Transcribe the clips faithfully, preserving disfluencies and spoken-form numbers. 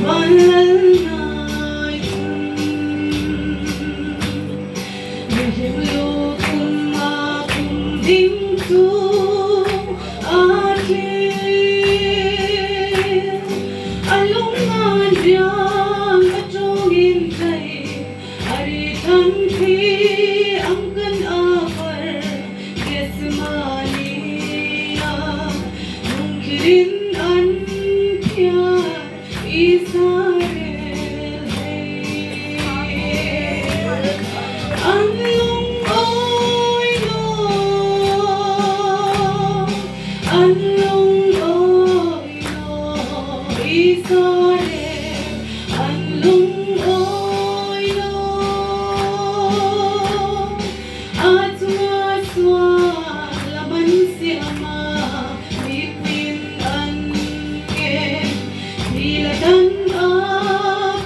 Van lalnai thum, mihim lukhum ma khum ding tu a thlir, a lung ngan riang a tong in thai. Ari thang thi ang kan a par Gethsemane a lungkhirin an phiar Israel hei. An lung oi lo, an lung oi lo, Israel. An lung oi lo, a chunga suan laman siama, mipuiin an ke, thila dan a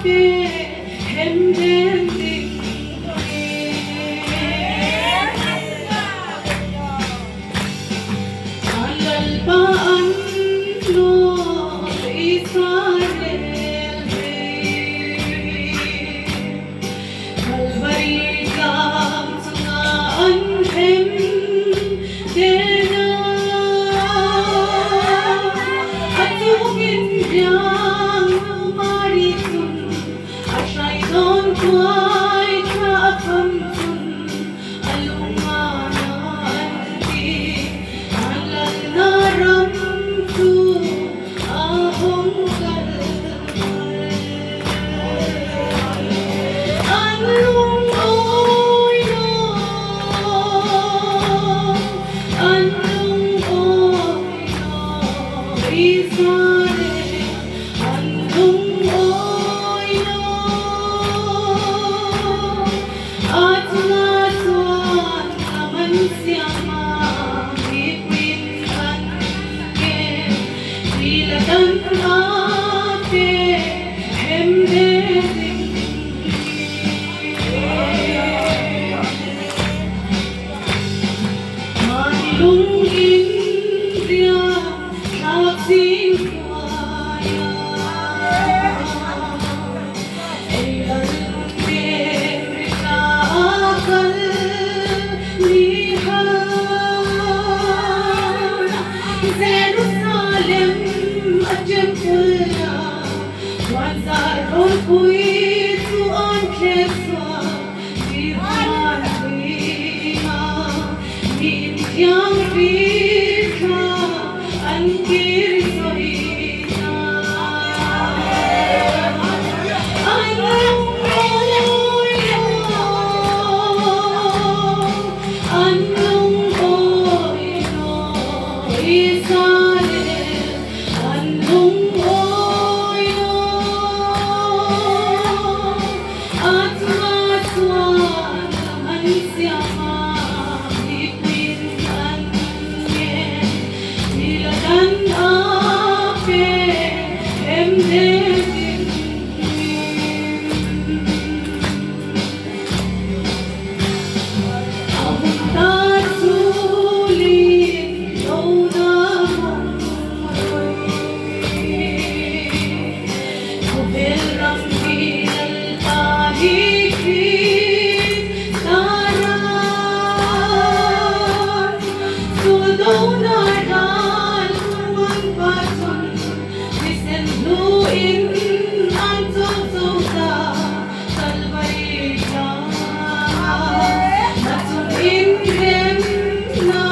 pe, hem den ding. An Lalpa an no Israel hei. Calvary tlam chunga an hem dena. A tungin riang Mari chun a hrai don kuai kha a kham chun. Atma suan aman siama mipuiin an ke, thila dan a pe hem de ding. Mani lung in riang thak sing kuaya. Jerusalem a temple a, wan sa rol pui tu an khlek sa, di wan ri ma, min yang ri kha. Atma suan aman siama mipuiin an ke, thila dan a pe hem de ding. Ahun ta suli lo na mong. Khobel ram ki Lalpa hi Krista ran, sudona ran man pasun, misen lu in an so so ta, Kalvari ta, masun in rem na.